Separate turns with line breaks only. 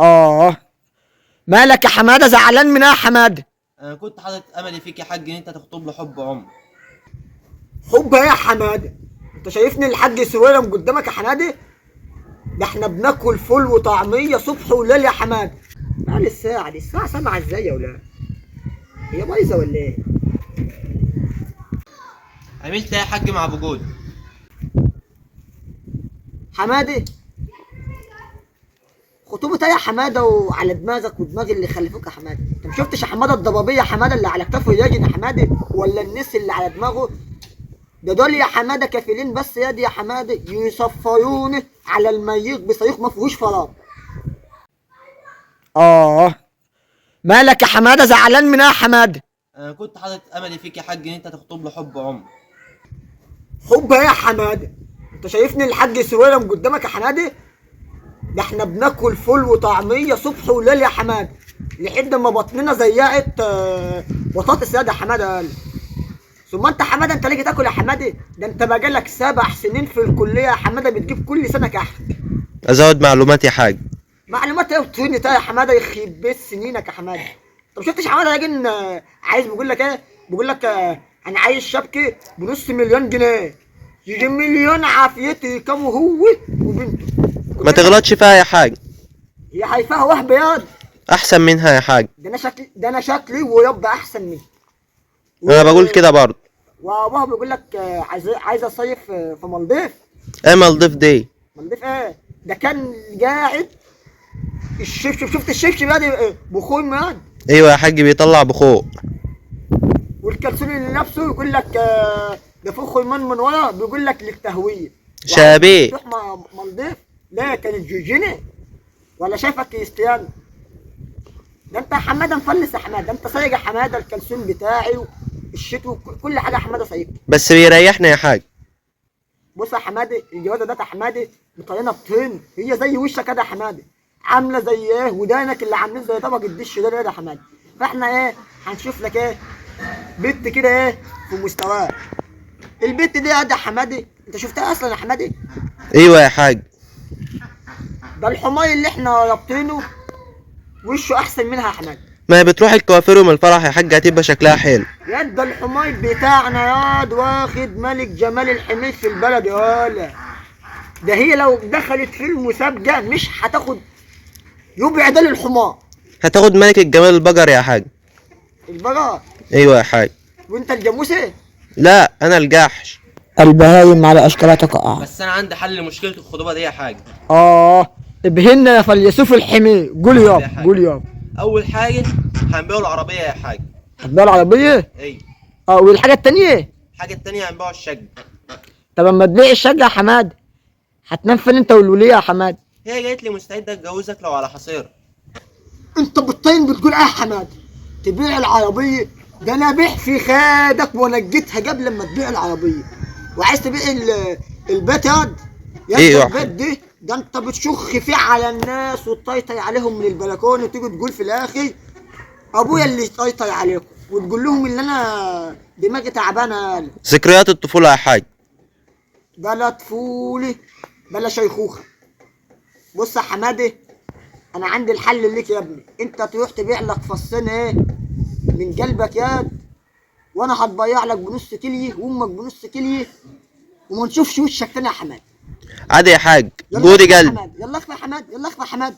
اه، مالك يا حمادة؟ زعلان من ايه يا حمادة؟
انا كنت حاطط املي فيك يا حاج ان انت تخطب له حب عمر.
حب ايه يا حمادة؟ انت شايفني الحاج سويلم قدامك يا حمادة؟ ده احنا بناكل فول وطعميه صبح وليل يا حمادة. مال الساعة دي؟ الساعة 7 ازاي يا ولاد؟ هي بايظة ولا ايه؟
عملت ايه يا حاج مع ابو جود؟
حمادة، خطوبة ايه يا حمادة؟ وعلى دماغك ودماغ اللي خلفوك يا حمادة. انت ما شفتش يا حمادة الضبابيه يا حمادة اللي على كتافه ياجن يا حمادة، ولا النس اللي على دماغه؟ ده دول يا حمادة كفيلين بس يا دي يا حمادة يصفروني على الميت بصاروخ ما فيهوش فراغ. اه، مالك يا حمادة؟ زعلان من ايه يا حمادة؟
انا كنت حاطط املي فيك يا حاج ان انت تخطب له حب عمر.
حب ايه يا حمادة؟ انت شايفني الحاج سويلم قدامك يا حمادة؟ ده احنا بناكل فول وطعميه صبح وليل يا حمادة، لحد ما بطننا زيقت بطاطس يا ده حمادة. قال ثم انت حمادة، انت ليه تاكل يا حمادة؟ ده انت بقالك 7 سنين في الكلية يا حمادة، بتجيب كل سنة كحك.
ازود معلومات يا حاج.
معلومات ايه وطيني يا حمادة؟ يخرب بيت سنينك يا حمادة. انت ما شفتش حمادة راجل عايز بيقول لك ايه؟ بيقول لك انا عايز شبكة بنص مليون جنيه، يجي مليون عافيتي كم هو وبنته.
ما تغلطش فيها يا حاج.
هي حيفاها وهب ياض.
احسن منها يا حاج.
ده انا شكلي ويبقى احسن مني.
انا بقول كده برضه.
وابوها بيقول لك عايز اصيف في مالديف.
ايه مالديف دي؟
مالديف ايه؟ ده كان قاعد الشبشب، شفت الشبشب يا بخور مان؟
ايوه يا حاج بيطلع بخور.
والكلسون اللي لابسه يقول لك ده فوق خرمان من ورا، بيقول لك للتهويه.
شابيه.
تروح مالديف؟ لا كانت جورجينا ولا شايفك كريستيانو. ده انت يا حمادة مفلس يا حمادة، انت سايق يا حمادة الكلسون بتاعي والشتو كل حاجة يا حمادة سايقها.
بس بيريحنا يا حاج.
بص يا حمادة، الجوازه ده يا حمادة مطينه بطين، هي زي وشك كده يا حمادة، عامله زي ايه؟ ودانك اللي عاملين زي طبق الدش ده يا حمادة. فاحنا ايه هنشوف لك ايه بنت كده ايه في مستواه. البنت دي يا حمادة انت شفتها اصلا يا حمادة؟
ايوه يا حاج.
ده الحماي اللي احنا رابطينه وشه احسن منها يا حمادة.
ما هي بتروح الكوافير ومن الفرح يا حاج هتبقى شكلها حلو.
يا ده الحماي بتاعنا ياض واخد ملك جمال الحميد في البلد يا ولا. ده هي لو دخلت في المسابقة مش هتاخد يبقى ده للحمار.
هتاخد ملك الجمال البقر يا حاج.
البقر؟
ايوه يا حاج.
وانت الجاموسة؟
لا انا الجحش.
البهايم على اشكالها تقع.
بس انا عندي حل لمشكلة الخطوبة دي يا حاج.
ابهنا يا فيلسوف الحمير. قول يابا، قول يابا.
اول حاجة هنبيعوا العربية يا حاج.
هتبيعوا العربية؟
ايوه.
والحاجة التانية؟
الحاجة التانية هنبيعوا الشقة.
طب اما تبيع الشقة يا حماد هتنام فين انت والوليه يا حماد؟
هي جايت لي مستعدة اتجوزك لو على حصير.
انت بالطين بتقول ايه يا حماد؟ تبيع العربية؟ ده انا بيع في خادك ونجيتها قبل ما تبيع العربية. وعايز تبيع البيت ياض؟ يا
ايه
البيت دي ده انت بتشخ فيه على الناس وتطيطي عليهم من البلكونه، وتيجي تقول في الاخر ابويا اللي يطيطي عليكم، وتقول لهم ان انا دماغي تعبانة.
ذكريات الطفولة يا حاج.
بلا طفولة بلا شيخوخة. بص يا حمادة، انا عندي الحل ليك يا ابني. انت تروح تبيع لك فصين ايه من قلبك ياد، وانا هتبيع لك بنص كليه وامك بنص كليه، وما نشوفش وشك تاني يا حماد.
عادي يا حاج، جودي قلب.
يلا اخفى يا حماد، يلا اخفى يا حماد.